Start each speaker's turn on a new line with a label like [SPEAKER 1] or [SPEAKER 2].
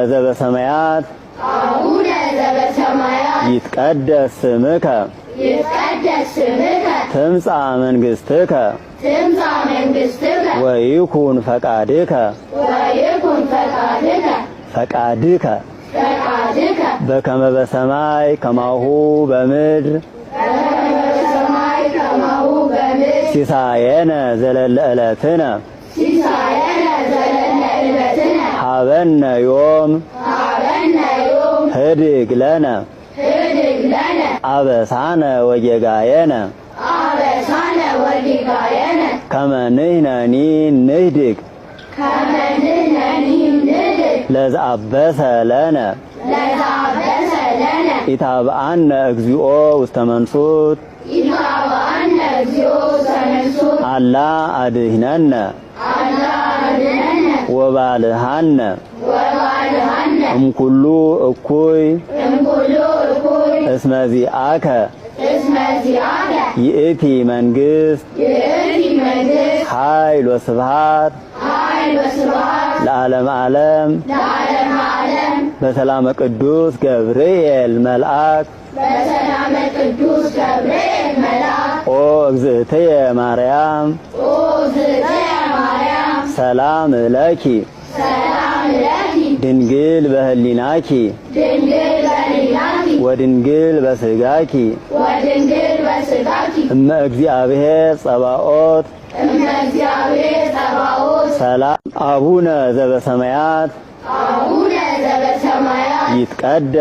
[SPEAKER 1] ዘበሰማያት
[SPEAKER 2] አቡነ ዘበሰማያት
[SPEAKER 1] ይትቀደስ ስምከ
[SPEAKER 2] ይትቀደስ ስምከ
[SPEAKER 1] ትምጻእ መንግሥትከ
[SPEAKER 2] ትምጻእ መንግሥትከ
[SPEAKER 1] ወይኩን ፈቃድከ
[SPEAKER 2] ወይኩን ፈቃድከ
[SPEAKER 1] ፈቃድከ
[SPEAKER 2] ፈቃድከ
[SPEAKER 1] በከመ በሰማይ ከማሁ በምድር
[SPEAKER 2] በከመ በሰማይ ከማሁ በምድር
[SPEAKER 1] ሲሳየነ ዘለለ ዕለትነ
[SPEAKER 2] ሲሳየነ ዘለለ ዕለትነ
[SPEAKER 1] ሀበነ ዮም
[SPEAKER 2] ሀበነ ዮም
[SPEAKER 1] ህድግ ለነ
[SPEAKER 2] ህድግ ለነ
[SPEAKER 1] አበሳነ ወጌጋየነ
[SPEAKER 2] አበሳነ ወጌጋየነ
[SPEAKER 1] ከመ ንሕነኒ ንህድግ
[SPEAKER 2] ከመ ንሕነኒ ንህድግ
[SPEAKER 1] ለዘአበሰ ለነ
[SPEAKER 2] ለዘአበሰ ለነ
[SPEAKER 1] ኢታብአነ እግዚኦ ውስተ መንሱት
[SPEAKER 2] ኢታብአነ እግዚኦ ውስተ መንሱት
[SPEAKER 1] አላ አድኅነነ
[SPEAKER 2] አላ አድኅነነ
[SPEAKER 1] ወባልሃነ
[SPEAKER 2] ወባልሃነ
[SPEAKER 1] እምኩሉ እኩይ
[SPEAKER 2] እምኩሉ እኩይ
[SPEAKER 1] እስመ ዚአከ
[SPEAKER 2] እስመ ዚአከ
[SPEAKER 1] ይእቲ መንግሥት
[SPEAKER 2] ይእቲ መንግሥት
[SPEAKER 1] ኃይል ወስብሃት
[SPEAKER 2] ኃይል ወስብሃት
[SPEAKER 1] ለዓለመ ዓለም
[SPEAKER 2] ለዓለመ ዓለም።
[SPEAKER 1] በሰላመ ቅዱስ ገብርኤል መልአክ
[SPEAKER 2] በሰላመ ቅዱስ ገብርኤል መልአክ
[SPEAKER 1] ኦ እግዝእትየ ማርያም
[SPEAKER 2] ኦ እግዝእትየ ማርያም
[SPEAKER 1] ሰላም ለኪ
[SPEAKER 2] ሰላም ለኪ
[SPEAKER 1] ድንግል በህሊናኪ
[SPEAKER 2] ድንግል በህሊናኪ
[SPEAKER 1] ወድንግል በስጋኪ
[SPEAKER 2] ወድንግል በስጋኪ
[SPEAKER 1] እመ እግዚአብሔር ጸባኦት
[SPEAKER 2] እመ እግዚአብሔር ጸባኦት
[SPEAKER 1] ሰላም አቡነ ዘበሰማያት
[SPEAKER 2] አቡነ ዘበሰማያት
[SPEAKER 1] ይትቀደስ